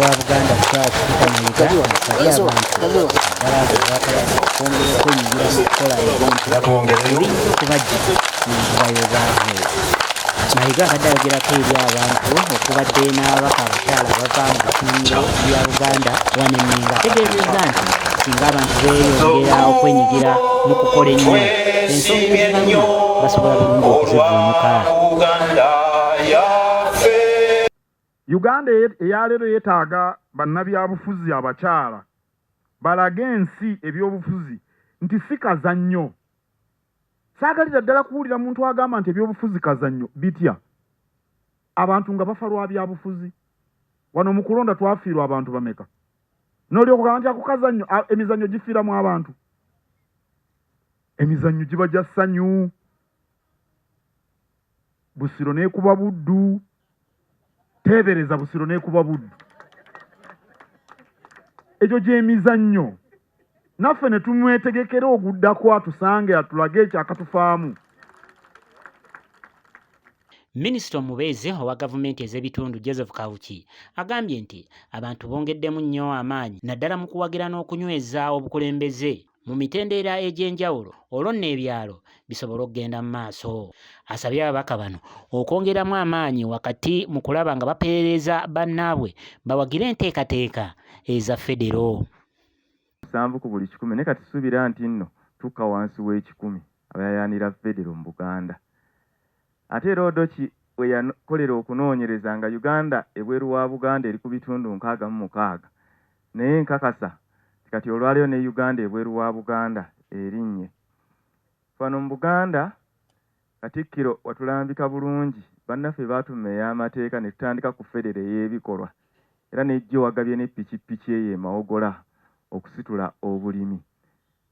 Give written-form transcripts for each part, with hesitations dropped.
wa Buganda Charles Peter Mayiga asabye abantu naddala abo abakabaka okwongera okwenyigira mu kukola ebintu ebiyinza okubaggya mu nkuba y'obwavu. Mayiga abadde ayogerako eri abantu okubadde n'ababaka abakyala abava mu bitundu bya Buganda wano e Mmengo ategeezezza nti singa abantu beeyongera okwenyigira mu kukola ennyo ensonga ezibaluma basobola bulungi okuzivvuunuka. Uganda eyaleero yetaaga bannabyabufuzi abakyala balage ensi ebyobufuzi nti si kazannyo. Saagalira ddala kuwulira muntu agamba nti ebyobufuzi kazannyo. Bitya? Abantu nga bafa lwa byabufuzi. Wano mu kulonda twafiirwa abantu bameka? N'olyoka ogamba nti ako kazannyo, emizannyo gifiiramu abantu? Emizannyo giba gya ssanyu. Busiro n'ekuba Buddu. Teebereza Busiro n'ekuba Buddu. Egyo gy'emizannyo. Naffe ne tumwetegekera oguddako atusange atulage ekyo akatufaamu. Minisita omubeezi owa gavumenti ez'ebitundu Joseph Kawuki agambye nti abantu bongeddemu nnyo amaanyi naddala mu kuwagira n'okunyweza obukulembeze mu mitendera egy'enjawulo olwo nno ebyalo bisobole okugenda mu maaso. Asabye ababaka bano okwongeramu amaanyi wakati mu kulaba nga baperereza bannaabwe bawagire enteekateeka eza federo. Musanvu ku buli kikumi naye kati suubira nti nno tukka wansi w'ekikumi abayayaanira federo mu Buganda. Ate era Odoki we yakolera okunoonyereza nga Uganda ebweru wa Buganda eri ku bitundu 66 naye nkakasa nti kati olwaleero ne Uganda ebweru wa Buganda erinnye. Wano mu Buganda Katikkiro watulambika bulungi, bannaffe baatumma ey'amateeka ne tutandika ku federo ey'ebikolwa era ne jjo wagabye ne ppikippiki eyo e Mawogola okusitula obulimi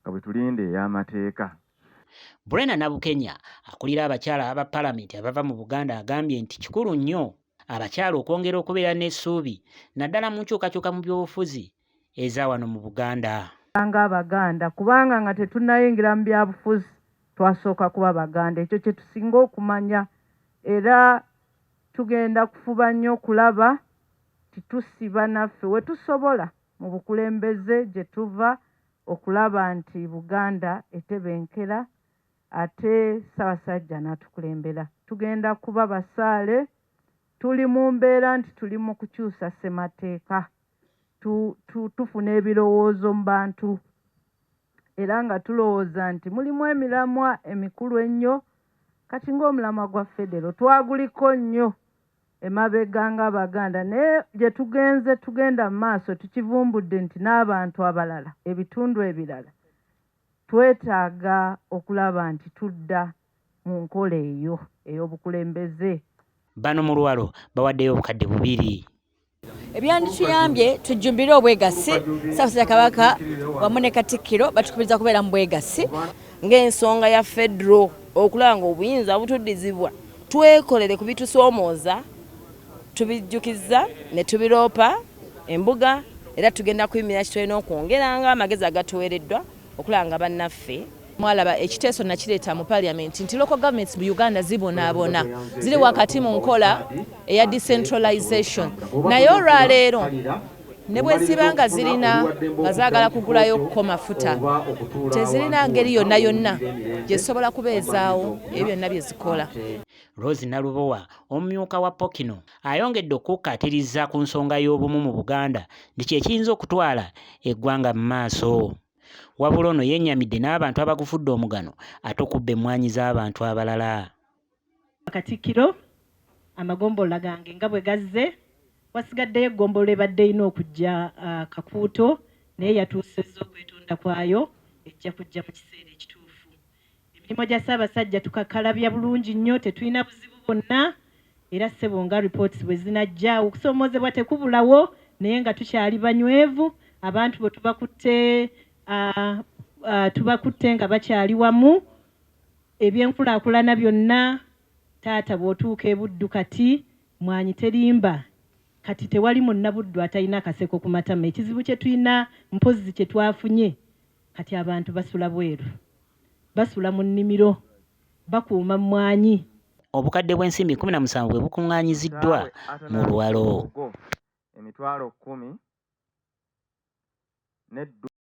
nga bwe tulinda ey'amateeka. Brenda Nabukenya akulira abakyala aba palamenti abava mu Buganda agambye nti kikulu nnyo abakyala okwongera okubeera n'essuubi naddala mu nkyukakyuka mu by'obufuzi eza wano mu Buganda. Ng'Abaganda kubanga nga tetunnayingira mu byabufuzi twasooka kuba Baganda ekyo kye tusinga okumanya era tugenda kufuba nnyo okulaba nti tusiba naffe we tusobola mu bukulembeze gye tuva okulaba nti Buganda etebenkera ate Ssaabasajja n'atukulembera. Tugenda kuba basaale, tuli mu mbeera nti tuli mu kukyusa ssemateeka, tufuna ebirowoozo mu bantu era nga tulowooza nti mulimu emiramwa emikulu ennyo kati ng'omulamwa gwa Federo twaguliko nnyo emabega ng'Abaganda naye gye tugenze tugenda mu maaso tukivumbudde nti n'abantu abalala ebitundu ebirala twetaaga okulaba nti tudda mu nkola eyo ey'obukulembeze. Bano mu Luwalo bawaddeyo 2000. Ebyandituyambye tujjumbire obwegassi. Ssaabasajja Kabaka wamu ne Katikkiro batukubiriza kubeera mu bwegassi. Ng'ensonga ya federo okulaba ng'obuyinza butuddizibwa twekolere ku bitusoomooza tubijjukizza ne tubiroopa embuga era tugenda kuyimirira kitulina okwongeranga amagezi agatuweereddwa okulaba nga bannaffe. Mwalaba ekiteeso nakireeta mu parliament nti local governments mu Uganda zibonaabona, ziri wakati mu nkola eya decentralization, naye olwaleero ne bwe ziba nga zirina nga zaagala kugulayo ko mafuta tezirina ngeri yonna yonna gye zisobola kubeezaawo ebyo byonna bye zikola. Rose Nalubowa omumyuka wa Pokino ayongedde okukkaatiriza ku nsonga y'obumu mu Buganda nti kye kiyinza okutwala eggwanga mu maaso. Wabula ono yennyamidde n'abantu abagufudde omugano ate okubba emmwaanyi z'abantu abalala. Katikkiro, amagombolola gange nga bwe gazze, wasigaddeyo eggombolola ebadde erina okujja Kakuuto naye yatuusizza okwetonda kwayo, ejja kujja mu kiseera ekituufu. Emirimu gya Ssaabasajja tukakkalabya bulungi nnyo, tetulina buzibu bwonna era ssebo nga reports bwe zinajja, okusoomoozebwa tekubulawo naye nga tukyali banywevu, abantu bo tubakutte tubakutte nga bakyali wamu, ebyenkulaakulana byonna taata bw'otuuka e Buddu kati Mmwanyi Terimba kati tewali Munnabuddu atalina kaseko ku matama, ekizibu kye tulina mpozzi kye twafunye Kati abantu basula bweru, basula mu nnimiro, bakuuma mmwanyi. Obukadde bw'ensimbi 17 bwe bukungaanyiziddwa Kitaawe mu Athanase Luwalo. Lubugo. 10,000 n'eddu.